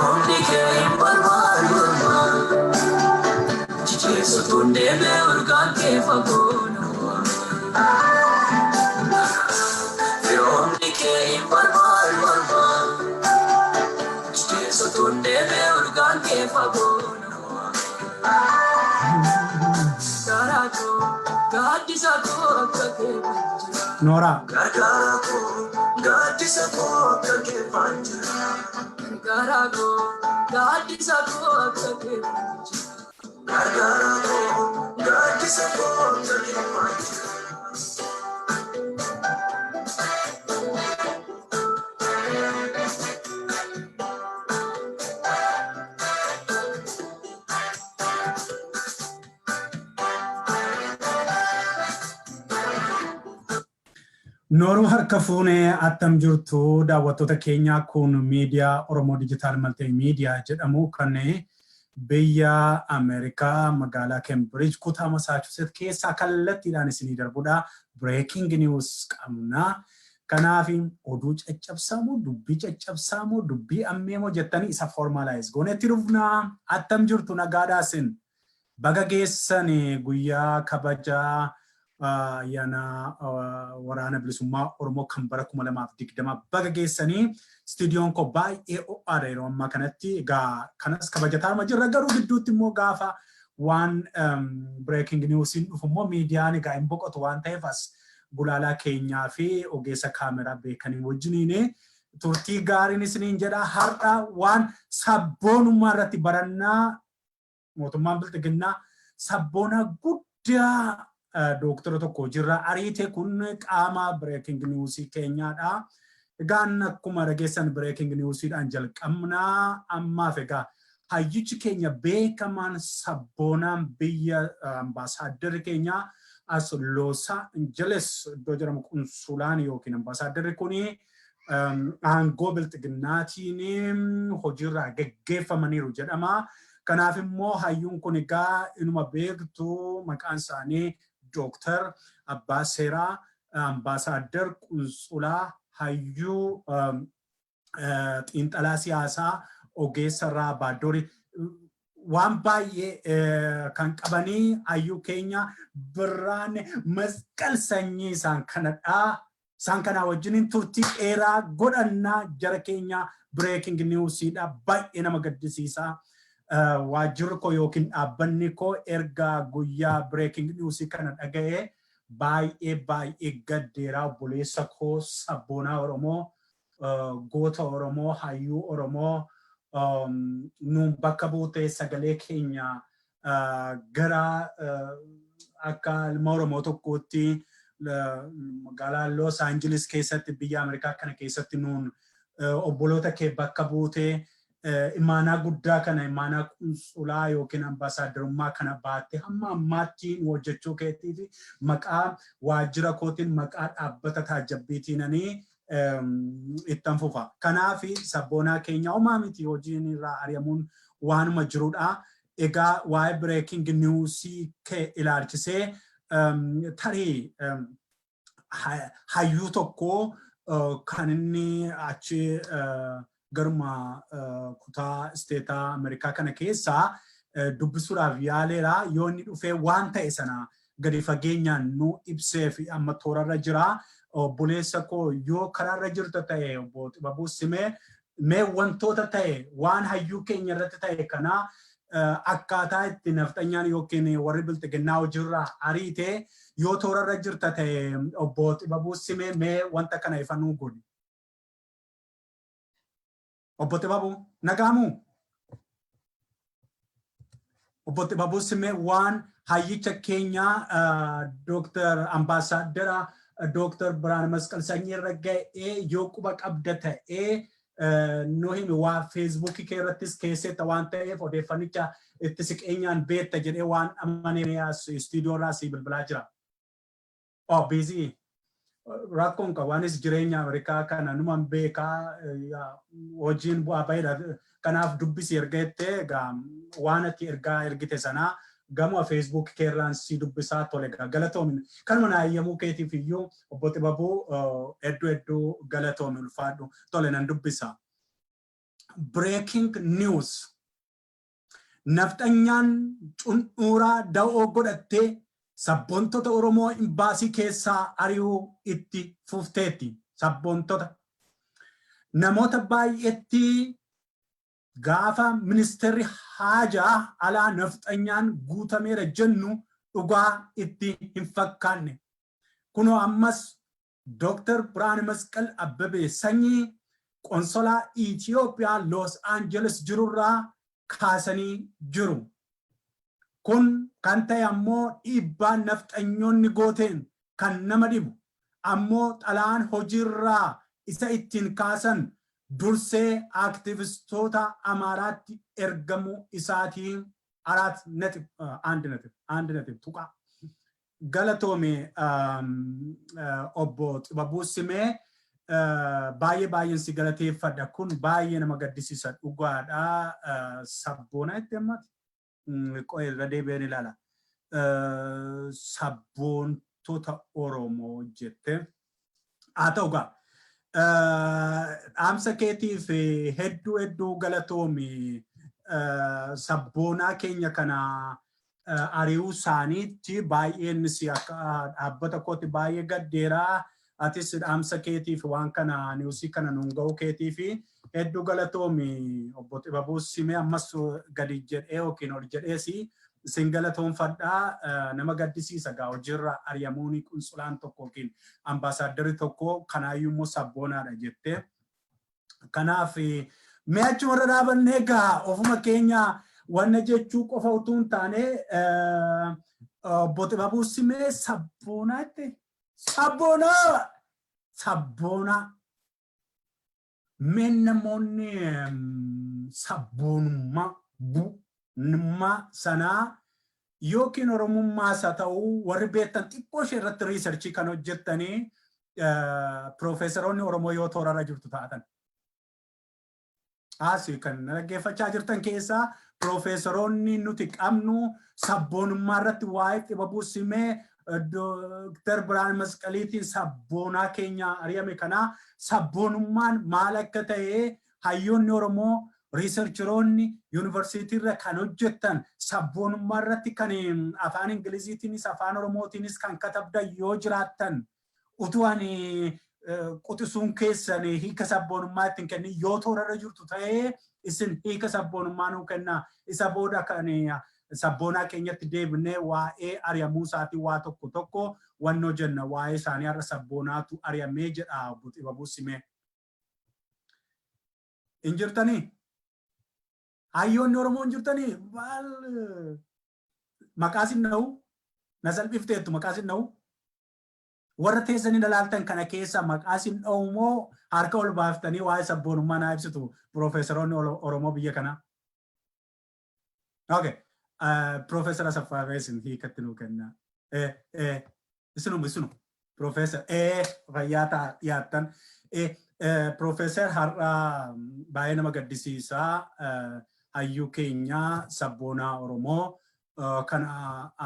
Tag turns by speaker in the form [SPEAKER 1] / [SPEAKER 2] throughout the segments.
[SPEAKER 1] Firoomni kee hin barbaadu ormaa. Jijjeessituun deemee urgaan kee fagoo nama. Firoomni kee hin barbaadu ormaa. Jijjeessituun deemee urgaan kee fagoo nama. Garaa koo gaaddisa koo akka kee jira.
[SPEAKER 2] Nooraa.
[SPEAKER 1] Gargaara koo gaaddisa koo akka kee jira. Gargaara koo gaaddisa koo akka kee jira. Gargaara koo gaaddisa koo akka kee jira.
[SPEAKER 2] Nooruu, harka fuunee, attam jirtu daawwattoota keenyaa? Kun miidiyaa Oromoo Digital Multimedia jedhamu kan biyya Ameerikaa magaalaa Cambridge, kutaa Massachusetts keessaa kallattiidhaan isinii darbudha. Breaking news qabna. Kanaaf oduu caccabsaamoo, dubbii caccabsaamoo, dubbii ammeemoo jettanii isa formalize goonetti dhufna. Attam jirtu? Nagaadhaasin? Baga geessan guyyaa kabajaa ayyaana Waraana Bilisummaa Oromoo kan bara 2020 baga geessanii. Istiidiyoon koo baay'ee ho'aadha yeroo ammaa kanatti. Egaa kanas kabajataama jirra, garuu gidduutti immoo gaafa waan breaking newsiin dhufu immoo miidiyaan egaa hin boqotu waan ta'eef, as gulaalaa keenyaa fi ogeessa kaameraa beekanii wajjiniin turtii gaariin isiniin jedha. Har'a waan sabboonummaa irratti barannaa. Mootummaan Bilxiginnaa sabboonaa guddaa dooktara tokko hojiirraa ariite. Kun qaama breaking newsii keenyaadha. Egaan akkuma dhageessan breaking newsiidhaan jalqabnaa ammaaf. Egaa hayyichi keenya beekamaan, sabboonaan biyya, ambaasaadarri keenya as Los Angeles iddoo jedhamu qunsulaan yookiin ambaasaadarri kuni aangoo Bilxiginnaatiin hojiirraa geggeeffamaniiru jedhama. Kanaaf immoo hayyuun kun egaa inuma beektu, maqaan isaanii Dooktar Abbaa Seeraa, Ambaasaaddar, Qunsulaa, hayyuu, xiinxalaa siyaasaa, ogeessa irraa baaddorii waan baay'ee kan qabanii, hayyuu keenya Birraan Masqal Sanyii isaan kanadha. Isaan kanaa wajjiniin turtii dheeraa godhannaa. Jara keenya, breaking newsiidha, baay'ee nama gaddisiisa. Waajjirri koo yookiin dhaabbanni koo erga guyyaa breaking newsii kana dhaga'ee baay'ee baay'ee gaddeeraa. Obboleessa koo, sabboonaa Oromoo, goota Oromoo, hayyuu Oromoo, nuun bakka buutee sagalee keenya gara akka ilma Oromoo tokkootti magaalaa Los Angeles keessatti, biyya Ameerikaa kana keessatti nuun obboloota kee bakka buutee imaanaa guddaa kana, imaanaa qunsulaa yookiin ambaasaaddarummaa kana baattee hamma ammaatti nu hojjechuu keetiif maqaa waajjira kootiin, maqaa dhaabbata taajjabbiitiinanii ittan fufa. Kanaaf sabboonaa keenya, homaa miti, hojiin irraa ari'amuun waanuma jirudha. Egaa waa'ee breaking newsii kee ilaalchisee tarii hayyuu tokko kan inni achi garuma kutaa isteetaa Ameerikaa kana keessaa dubbisuudhaaf yaaleera. Yoo inni dhufee waan ta'e sana gadi fageenyaan nu ibsee fi amma toorarra jira. Obboleessa koo, yoo karaarra jirta ta'e, obbo Xibabuu Simee, mee wantoota ta'e, waan hayyuu keenya irratti ta'e kana, akkaataa itti nafxanyaan yookiin warri Bilxiginnaa hojiirraa ariite, yoo toorarra jirta ta'e, obbo Xibabuu Simee, mee wanta kana ifa nuu godhi. Obbo Xibabuu, nagaamuu? Obbo Xibabuu Simee, waan hayyicha keenya Dooktar Ambaasaaddara Dooktar Birhaane Masqal Sanyii irra ga'ee yoo quba qabda ta'ee nu himi. Waa Feesbuukii kee irrattis keessetta waan ta'eef odeeffannicha itti siqeenyaan beekta jedhee waan amanee as istiidiyoo irraa si bilbilaa jira. Oh, busy. Rakkoon qabu. Anis jireenya Ameerikaa kana numan beekaa, hojiin bu'aa baheedha. Kanaaf dubbisi erga jettee, egaa waan ati ergaa ergite sanaa gama Feesbuuk keerraan si dubbisaa. Tole, egaa galatoomi. Kanuma naa eeyyamuu keetiif iyyuu, obbo Xibabuu, hedduu hedduu galatoomi, ulfaadhu. Tole, nan dubbisa. Breaking news. Nafxanyaan cun'uuraa da'oo godhattee sabboontota Oromoo imbaasii keessaa ari'uu itti fufteetti. Sabboontota. Namoota baay'eetti gaafa ministeerri haajaa alaa nafxanyaan guutameera jennu dhugaa itti hin fakkaanne. Kunoo ammas Dooktar Birhaane Masqal Abbabee Sanyii qonsolaa Itiyoophiyaa Los Angeles jirurraa kaasanii jiru. Kun kan ta'e ammoo dhiibbaa nafxanyoonni gooteen. Kan nama dhibu ammoo xalayaan hojiirraa isa ittiin kaasan dursee aktivistoota Amaaraatti ergamuu isaatiin. አራት ነጥብ አንድ ነጥብ አንድ ነጥብ tuqaa. Galatoome, obbo Xibabuu Simee, baay'ee baay'een si galateeffadha. Kun baay'ee nama gaddisiisa, dhugaadha. Sabboonaa itti ammati. Irra deebi'een ilaala. Sabboontota Oromoo jette. Haa ta'u gaa. Dhaamsa keetiif hedduu hedduu galatoomi. Sabboonaa keenya kana ari'uu isaaniitti baay'een si akka dhaabbata kootti baay'ee gaddeeraa. Atis dhaamsa keetiif, waan kana newsii kana nuun ga'uu keetiif hedduu galatoomi, obbo Xibabuu Simee. Ammas gadi jedhee yookiin ol jedheesi isin galatoonfadhaa. Nama gaddisiisa gaa, hojiirra ari'amuun qunsulaan tokko yookiin ambaasaadarri tokko, kanaayyuu immoo sabboonaadha jettee. Kanaaf mee achumarra dhaabannee gaa ofuma keenya wanna jechuu qofa utuu hin taane, obbo Xibabuu Simee, sabboonaa jette, sabboonaa sabboonaa mee namoonni sabboonummaa bu'ummaa sanaa yookiin oromummaas haa ta'uu warri beektan, xiqqoo ishee irratti researchii kan hojjettanii, piroofeesaroonni Oromoo yoo toorarra jirtu taatan. Asii kan dhaggeeffachaa jirtan keessaa piroofeesaroonni nuti qabnu sabboonummaa irratti waa'ee Xibabuu Simee, Dooktar Birhaan Masqaliitiin sabboonaa keenya ari'ame kanaa, sabboonummaan maal akka ta'e hayyoonni Oromoo, researcheroonni yuunivarsiitii irra kan hojjettan, sabboonummaa irratti kan afaan Ingiliziitiinis afaan Oromootiinis kan katabdan yoo jiraattan, utuu ani quxisuun keessan hiika sabboonummaa ittiin kennin yoo toorarra jirtu ta'ee, isin hiika sabboonummaa nuu kennaa. Isa booda kan sabboonaa keenyatti deebinee waa'ee ari'amuu isaatii waa tokko tokko wannoo jenna. Waa'ee isaanii har'a sabboonaatu ari'amee jedha obbo Xibabuu Simee. Hin jirtanii? Hayyoonni Oromoo hin jirtanii? Maal, maqaa sin dha'u? Na salphifteettu, maqaa sin dha'u? Warra teessanii ilaaltan kana keessa maqaa sin dha'u moo harka ol baaftanii waa'ee sabboonummaa naa ibsitu, piroofeesaroonni Oromoo biyya kanaa? Okay. Piroofeesar Asaffaa Feesin hiikatti nuu kenna. Isinuma isinuma. Piroofeesar fayyaa ta'a dhiyaattan. Piroofeesar, har'a baay'ee nama gaddisiisaa, hayyuu keenya sabboonaa Oromoo kan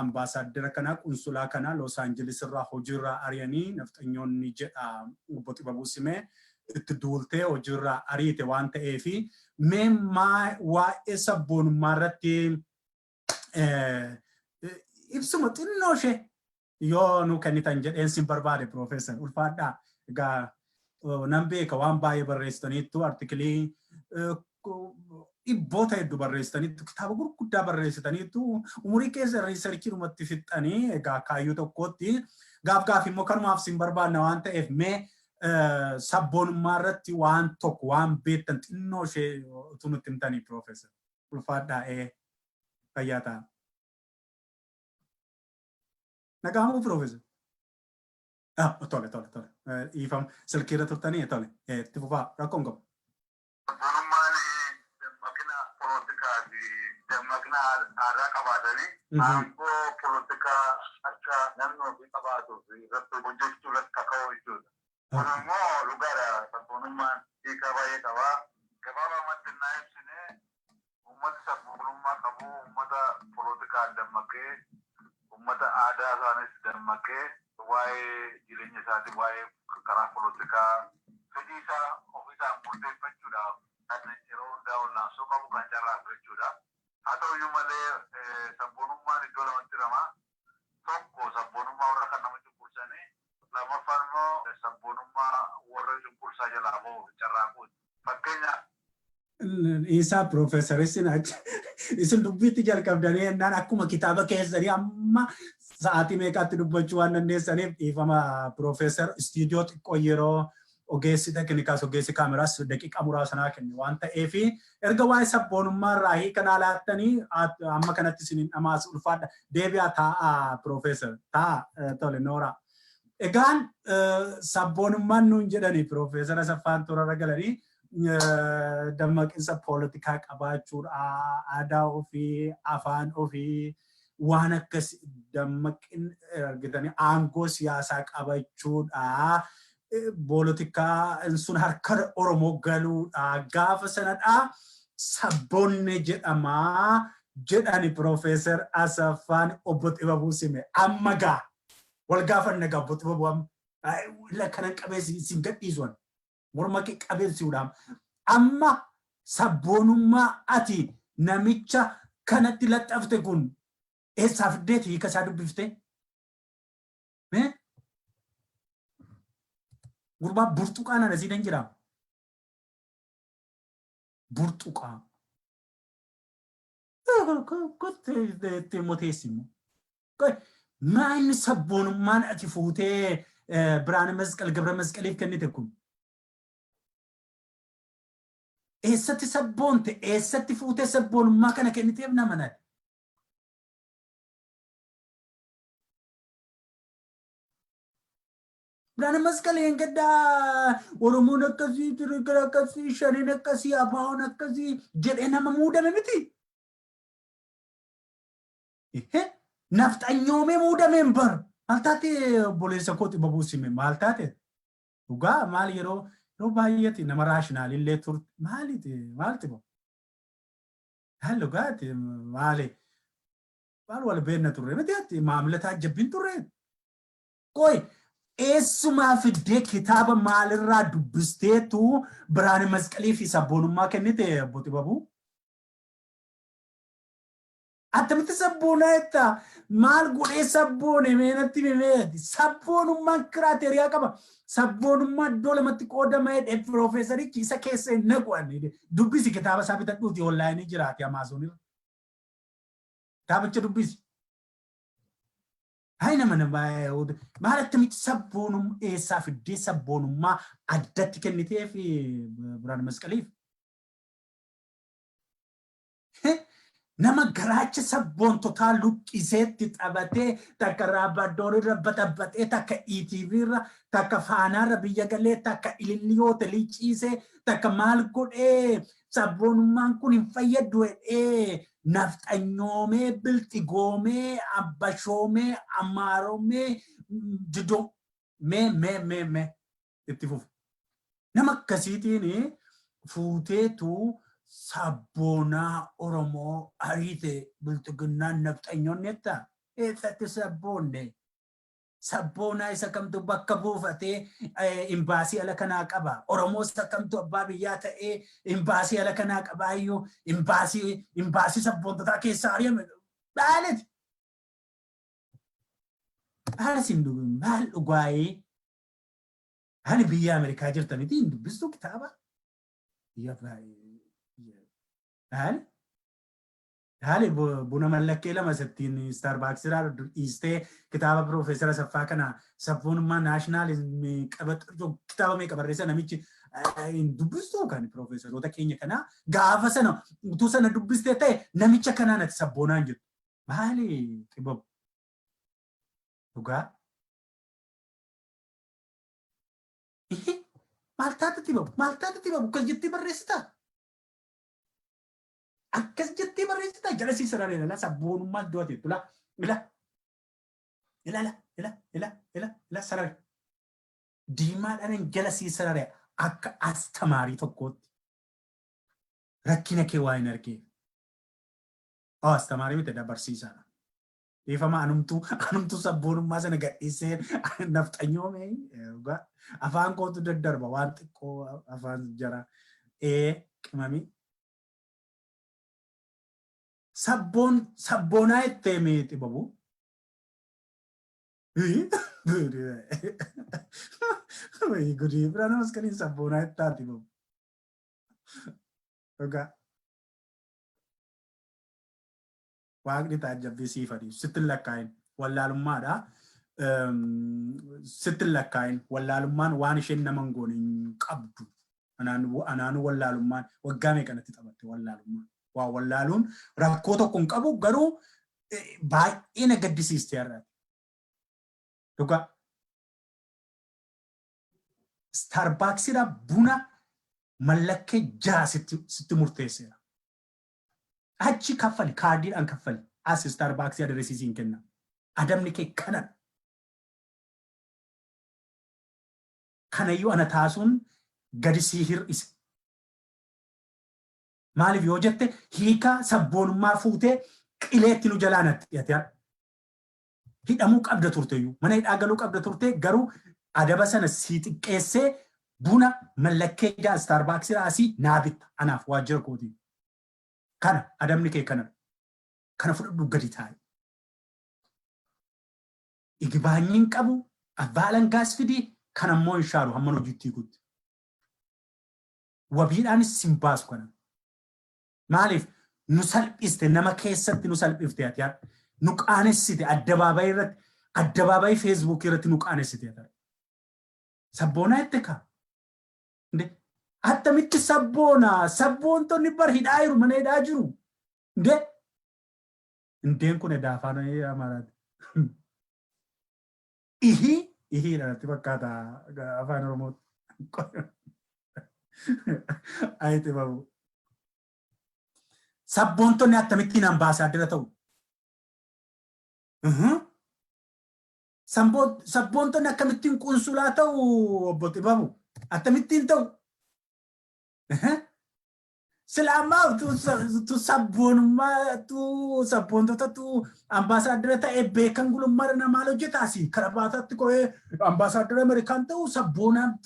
[SPEAKER 2] ambaasaaddara kana, qunsulaa kana Los Angeles irraa hojiirraa ari'anii nafxanyoonni jedha obbo Xibabuu Simee, itti duultee hojiirraa ariite waan ta'eefi, mee waa'ee sabboonummaa irratti ibsuma xinnoo ishee yoo nu kennitan jedheen sin barbaade, Piroofeesar. Ulfaadhaa. Egaa nan beeka, waan baay'ee barreessitaniittu, artikilii dhibboota hedduu barreessitaniittu, kitaaba gurguddaa barreessitaniittu, umurii keessa researchiidhumatti fixxanii. Egaa kaayyoo tokkootti gaaf gaaf immoo kanumaaf sin barbaadna waan ta'eef, mee sabboonummaa irratti waan tokko waan beektan xinnoo ishee utuu nutti himtanii, Piroofeesar. Ulfaadhaa, fayyaa ta'a. Nagahamuu, Piroofeesar? Ah, tole tole tole. Dhiifama, silkiirra turtanii. Tole, itti fufaa, rakkoon qabu.
[SPEAKER 3] Sabboonummaan dammaqina polotikaa fi dammaqina aadaa qabaatanii aangoo polotikaa akka namni ofii qabaatuu fi irratti hojjechuu irratti kaka'uu jechuudha. Kun immoo dhugaadha, sabboonummaan hiikaa baay'ee qaba. Gabaabumatti innaa ibsine, uummata sabboonummaa qabu uummata polotikaan dammaqee, uummata aadaa isaanis dammaqee, waa'ee jireenya isaatii, waa'ee karaa polotikaa fedhii isaa ofiisaan murteeffachuudhaaf Kan yeroo hundaa wallaansoo qabu kan carraaqu jechuudha. Haa ta'uyyuu malee, sabboonummaan iddoo lamatti hirama. Tokko sabboonummaa warra kan nama cunqursanii, lammaffaan immoo sabboonummaa warra cunqursaa jalaa bahuuf carraaquuti. Fakkeenya
[SPEAKER 2] Isaa Piroofeesar, isin isin dubbiitti jalqabdanii jennaan akkuma kitaaba keessanii amma sa'aatii meeqaatti dubbachuu waan dandeessaniif dhiifama, Piroofeesar. Istiidiyoo xiqqoo yeroo ogeessi tekinikaas ogeessi kaameraas daqiiqaa muraasa naa kenne waan ta'eef, erga waa'ee sabboonummaa irraa hiika naa laattanii amma kanatti isin hin dhamaas. Ulfaadha, deebi'aa taa'aa, Piroofeesar, taa'a. Tole, noora. Egaan sabboonummaan nuun jedhani Piroofeesar Asaffaan toorarra galanii dammaqinsa poolitikaa qabaachuudha, aadaa ofii, afaan ofii, waan akkas dammaqin argitanii aangoo siyaasaa qabachuudha. Poolitikaa sun harka Oromoo galuudha. Gaafa sanadha sabboonne jedhamaa jedhani Piroofeesar Asaffaan. Obbo Xibabuu Sime, amma gaa wal gaafanna gaa. Obbo Xibabuu, amma kanan qabeessi isin gadhiisuun morma kee qabeessuudhaan amma sabboonummaa ati namicha kanatti laxxafte kun eessaa fiddeeti? Hiika isaa dubbiftee? Gurbaa burtuqaan ana siin jira. Burtuqaa. Itti immoo teessi immoo. Maa inni sabboonummaan ati fuutee Biraana Masqal Gabra Masqaliif kennite kun? Eessatti sabboonte? Eessatti fuutee sabboonummaa kana kenniteef nama nati? Biraana Masqal gaddaa Oromoon akkasii, Tigireen akkasii, Shaneen akkasii, Abaa'oon akkasii jedhee nama muudame miti. Nafxanyoomee muudameen bar. Maal taate, obboleessa koo Xibabuu Sime, maal taate? Dhugaa maal yeroo baay'eeti nama raashinaalillee turte maaliiti, maal xibabu? Maal dhugaati, maali? Maal wal beenna turre miti, ati maamila taajjabbiin turre? Qoy, eessumaa fiddee, kitaaba maalirraa dubbisteetu Biraane Masqalii fi sabboonummaa kennite, obbo Xibabuu? Attamitti sabboonaa jettaa? Maal godhee sabboone? Meenatti memeeti. Sabboonummaan criteria qaba. Sabboonummaa iddoo lamatti qoodama jedhee piroofeesarichi isa keessa hin naqu ani. Dubbisi, kitaaba isaa bitadhuuti, onlaayinii jiraati Amaazonirra. Kitaabicha dubbisi. Hayi, nama nama maal, attamitti sabboonummaa eessaa fiddee sabboonummaa addatti kenniteef Birhaan Masqaliif? Nama garaacha sabboontotaa luqqiseetti taphatee, takka raabaadoorrirra baxabbaxee, takka ETV irra, takka faanaarra biyya galee, takka ilillii hotelii ciisee, takka maal godhee, sabboonummaan kun hin fayyaddu jedhee nafxanyoomee, bilxigoomee, abbashoomee, amaaromee, didoo mee mee mee mee itti fufu. Nama akkasiitiin fuuteetu sabboonaa Oromoo ariite bilxiginnaan nafxanyoonni jettaa? Eessatti sabboonne? Sabboonaa isa kamtu bakka buufatee imbaasii ala kanaa qaba? Oromoo isa kamtu abbaa biyyaa ta'ee imbaasii ala kanaa qabaayyuu imbaasii sabboontotaa keessaa ari'ame? Maaliti? Maal isin maal dhugaayee? Ani biyya Ameerikaa jirta miti, hin dubbistu kitaaba? Biyya maali? Haali buna mallakkee lama isattiin Starbucks irraa dhiistee kitaaba Piroofeesar Asaffaa kana sabboonummaa naashinaalizimii qabatu, kitaaba meeqa barreessa namichi, hin dubbistu kan piroofeesaroota keenya kanaa? Gaafa sana utuu sana dubbistee ta'e namicha kanaan ati sabboonaa hin jettu. Maali, Xibabu? Dhugaa? Maal taate, Xibabu? Maal taate, Xibabu? Akkas jettee barreessitaa? Akkas jettee barreessitaa? Jala sii sararee ilala, sabboonummaa iddoo ati jettu ila ila ila ila ila ila ila sarare. Diimaadhaan jala sii sarare akka astamaarii tokkootti. Rakkina kee waa hin argeef. Oh, astamaarii miti, dabarsiisaadha. Dhiifama, anumtuu sabboonummaa sana gadhiisee nafxanyoome. Afaan kootu daddarba waan xiqqoo afaan jara. Qimamii. Sabboon sabboonaa ittee mee xibabu. Wayii gudii biraan maskaliin sabboonaa ittaa xibabu. Dhugaa. Waaqni taajjabbii siif adiif sitti hin lakkaa'in wallaalummaadha. Sitti hin lakkaa'in wallaalummaan waan isheen nama hin goone hin qabdu. Anaanuu wallaalummaan waggaa meeqa natti taphatte wallaalummaan. Waa wallaaluun rakkoo tokko hin qabu garuu baay'ee na gaddisiiste har'a. Dhugaa. Starbucks-dha buna mallakkee 6 sitti murteesseera. Achi kaffali kaardiidhaan kaffali. As Starbucks address siin kenna. Adabni kee kanadha. Kanayyuu ana taasuun gadi sii hir'ise. Maaliif yoo jette hiika sabboonummaa fuutee qileetti nu jalaa natti dhiyate har'a. Hidhamuu qabda turteyyuu. Mana hidhaa galuu qabda turte garuu adaba sana sii xiqqeessee buna mallakkee 6 Starbucks asii naa bitta anaaf waajjira kootiin. Kana adabni kee kanadha. Kana fudhadhuu gadi taa'i. Igibaanyiin qabu abbaa alangaas fidi kan ammoo hin shaaru hamman hojiitti hiikutti. Wabiidhaanis sin baasu kana. Maaliif nu salphiste nama keessatti nu salphifte ati har'a. Nu qaanessite addabaabayii irratti addabaabayii feesbuukii irratti nu qaanessite ati har'a. Sabboonaa jette kaa. Inde attamitti sabboona sabboontonni bar hidhaa jiru mana hidhaa jiru. Inde indeen kun edaa afaan Amaaraati. Ihii ihii natti fakkaata afaan Oromootti. Ayi xibabu. Sabboontonni akkamittiin ambaasaaddara ta'u? Sabboontonni akkamittiin qunsulaa ta'u obbo Xibabu? Akkamittiin ta'u? Sila ammaa tu sabboonummaa tu sabboontota tu ambaasaaddara ta'e beekan gulummaa namaa hojjetaasi karabaataatti qo'ee ambaasaaddara Ameerikaan ta'u sabboonaan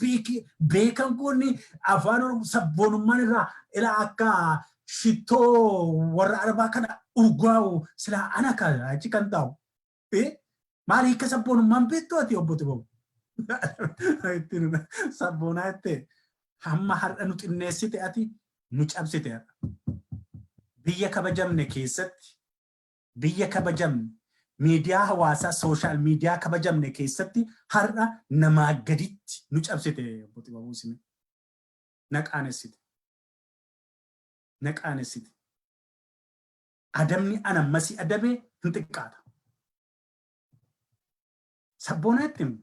[SPEAKER 2] beekan kun afaan Oromoo sabboonummaan irraa ila akka shittoo warra Arabaa kana urgaa'u sila ana kan achi kan ta'u. Maal hiika sabboonummaan beektu ati obbo Xibabu? Ittiin sabboonaa jettee hamma har'a nu xinneessite ati nu cabsite har'a. Biyya kabajamne keessatti biyya kabajamne miidiyaa hawaasaa sooshaal miidiyaa kabajamne keessatti har'a namaa gaditti nu cabsite obbo Xibabuu Simee. Na qaanessite. Na qaanessite. Adabni ana masii adabe hin xiqqaata. Sabboonaa itti himu.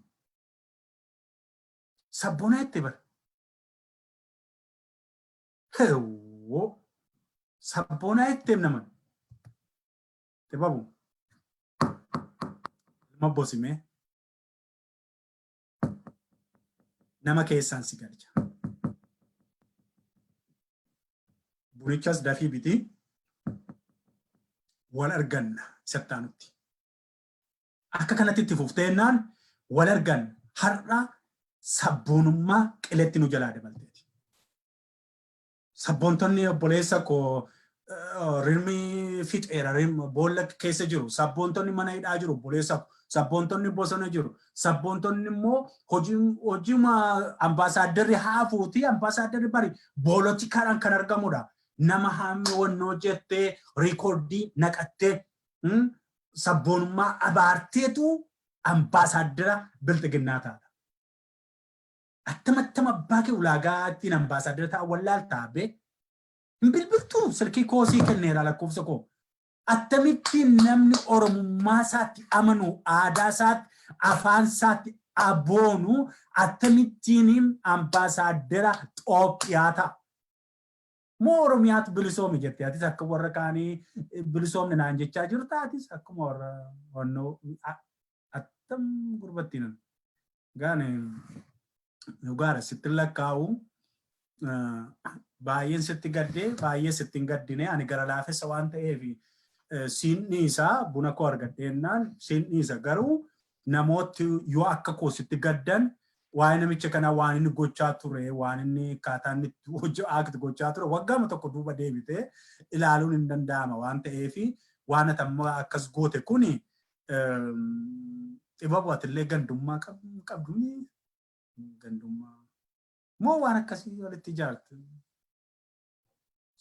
[SPEAKER 2] Sabboonaa itti bara. Hewwoo. Sabboonaa itti him naman. Xibabu. Ilma bosimee. Nama keessaan si galcha. Bunichas dafii biti. Wal arganna isatti aanutti. Akka kanatti itti fuftee jennaan wal arganna. Har'a sabboonummaa qiletti nu jalaa dabalteeti. Sabboontonni obboleessa koo rirmi fixeera boolla keessa jiru. Sabboontonni mana hidhaa jiru obboleessa koo. Sabboontonni bosona jiru. Sabboontonni immoo hojiima ambaasaaddarri haafuuti. Ambaasaaddarri bari boolotikaadhaan kan argamudha. Nama haammi wannoo jettee riikoordii naqattee sabboonummaa abaarteetu ambaasaaddara bilxiginnaa taata. Attam attam abbaa kee ulaagaa ittiin ambaasaaddara ta'a wallaaltaa bee. Hin bilbiltuu silkii koo sii kenneera lakkoofsa koo. Akkamittiin namni Oromummaa isaatti amanu, aadaa isaatti, afaan isaatti aboonu akkamittiin ambaasaaddara Xoophiyaa ta'a? Moo Oromiyaatu bilisoome jette atis akka warra kaanii bilisoomne naan jechaa jirta atis akkuma warra wannoo attam gurbattiin gaane dhugaadha sitti lakkaa'u baay'een sitti gaddee baay'ee sitti hin gaddine ani gara laafessa waan ta'eef siin dhiisa buna koo argadheennaan siin dhiisa garuu namooti yoo akka koo sitti gaddan Waa'ee namicha kanaa, waan inni gochaa ture, waan inni akkaataa inni itti act gochaa ture waggaama tokko duuba deebitee ilaaluun hin danda'ama waan ta'eef, waan ati amma akkas goote kuni, Xibabu, atillee gandummaa qabdu, gandummaa moo waan akkasii walitti ijaarte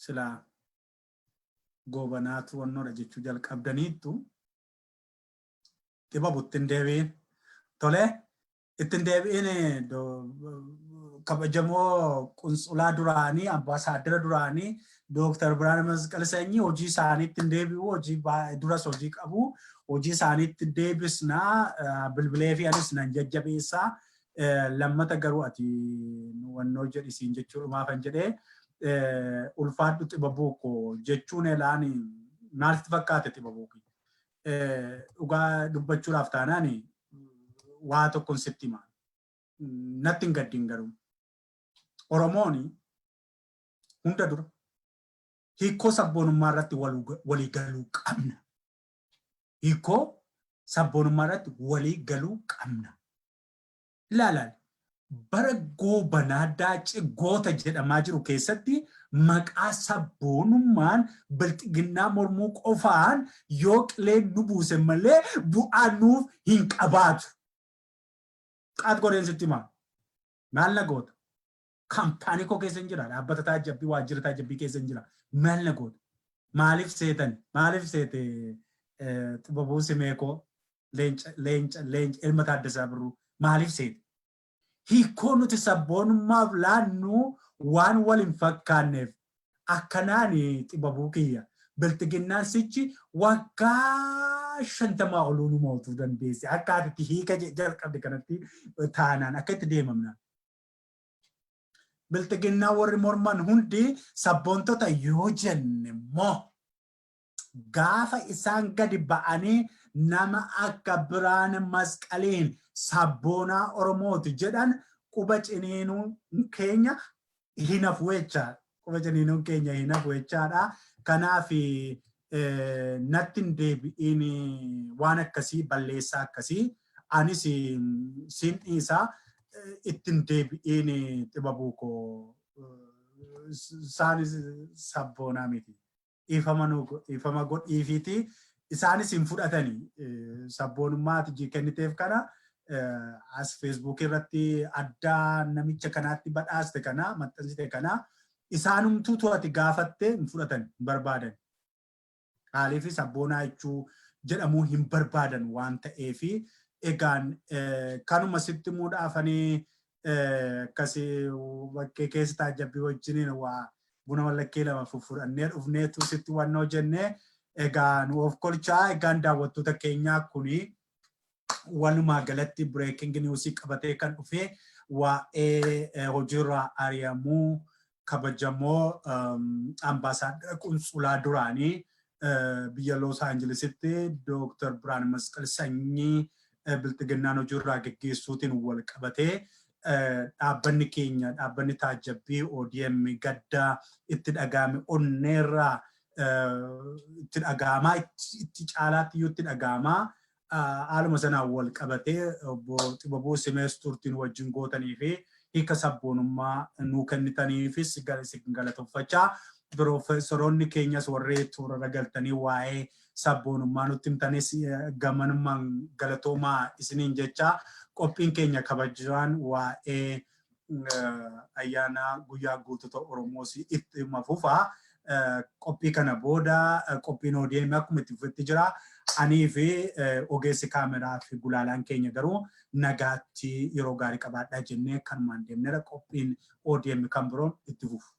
[SPEAKER 2] silaa Goobanaatu wannoodha jechuu jalqabdaniittu. Xibabu, ittiin deebi'in. Tole, ittiin deebi'in. Kabajamoo qunsulaa duraanii, ambaasaaddara duraanii Dooktar Birhaanee Masqal Sanyii, hojii isaanii ittiin deebi'u, hojii duras hojii qabu, hojii isaanii itti deebisnaa. Bilbilee fi anis nan jajjabeessaa. Lammata garuu ati wannoo jedhisiin jechuudhumaafan jedhee. Ulfaadhu Xibabuu koo jechuun elaan maalti fakkaate, Xibabuu? Dhugaa dubbachuudhaaf taanaan waa tokkon sitti hima. Natti hin gaddin garuu. Oromoon hunda dura hiikoo sabboonummaa irratti walii galuu qabna. Hiikoo sabboonummaa irratti walii galuu qabna. Ilaalaa, bara Goobanaa Daacee goota jedhamaa jiru keessatti maqaa sabboonummaan bilxiginnaa mormuu qofaan yoo qileen nu buuse malee bu'aa nuuf hin qabaatu. Qaat godheen sitti himaa. Maal na goota? Kaampaanii koo keessa hin jira. Dhaabbata taajjabbii, waajjira taajjabbii keessa hin jira. Maal na goota? Maaliif seetan? Maaliif seete, Xibabuu Simeekoo, leenca, leenca, leenca ilma Taaddasaa Birruu, maaliif seete? Hiikoo nuti sabboonummaaf laannu waan wal hin fakkaanneef akkanaan, Xibabuu kiyya. Bilxiginnaan sichi waggaa 50 oluu nu mootuu dandeesse. Akka ati itti hiika jalqabde kanatti taanaan, akka itti deemamna. Bilxiginnaa warri morman hundi sabboontota yoo jenne immoo, gaafa isaan gadi ba'anii nama akka Birhaane Masqaliin sabboonaa Oromooti jedhan, quba ciniinuun keenya hin hafu jechaadha. Quba ciniinuun keenya hin hafu jechaadha. Kanaaf natti hin deebi'iin waan akkasii, balleessaa akkasii anis siin dhiisaa, ittiin deebi'iin, Xibabuu koo. Isaanis sabboonaa miti. Dhiifama godhiifiiti, isaanis hin fudhatanii sabboonummaa ati kenniteef kana, as Feesbuuk irratti addaa namicha kanaatti badhaaste kana, maxxansite kana, isaanumtuutu ati gaafatte hin fudhatan, hin barbaadan. Haaliif sabboonaa jechuu jedhamuu hin barbaadan waan ta'eefi. Egaan kanuma sitti muudhaafanii akkasii bakkee keessa taajjabbii wajjiniin waa buna mallakkee lama fudhannee dhufneetu sitti wannoo jennee. Egaa nu of kolchaa. Egaan daawwattoota keenyaa, kuni walumaa galatti breaking news qabatee kan dhufe waa'ee hojiirraa ari'amuu kabajamoo ambaasaaddara qunsulaa duraanii biyya Los Angelesitti Dooktar Birhaane Masqal Sanyii bilxiginnaan hojiirraa geggeessuutiin wal qabatee, dhaabbanni keenya, dhaabbanni taajjabbii ODM, gaddaa itti dhaga'ame onneerraa itti dhaga'amaa, itti caalaatti iyyuu itti dhaga'amaa. Haaluma sanaan wal qabatee obbo Xibabuu Simees turtiin wajjin gootanii fi hiika sabboonummaa nuu kennitaniifis galatoffachaa, piroofeesoroonni keenyas warri toora galtanii waa'ee sabboonummaa nutti himtanis gamanummaan galatoomaa isiniin jecha, qophiin keenya kabajaan waa'ee ayyaana guyyaa gootota Oromoos itti fufaa. Qophii kana booda qophiin ODM akkuma itti fufetti jira. Anii fi ogeessi kaameraa fi gulaalaan keenya garuu nagaatti, yeroo gaarii qabaadhaa jennee kanumaan deemneera. Qophiin ODM kan biroon itti fufu.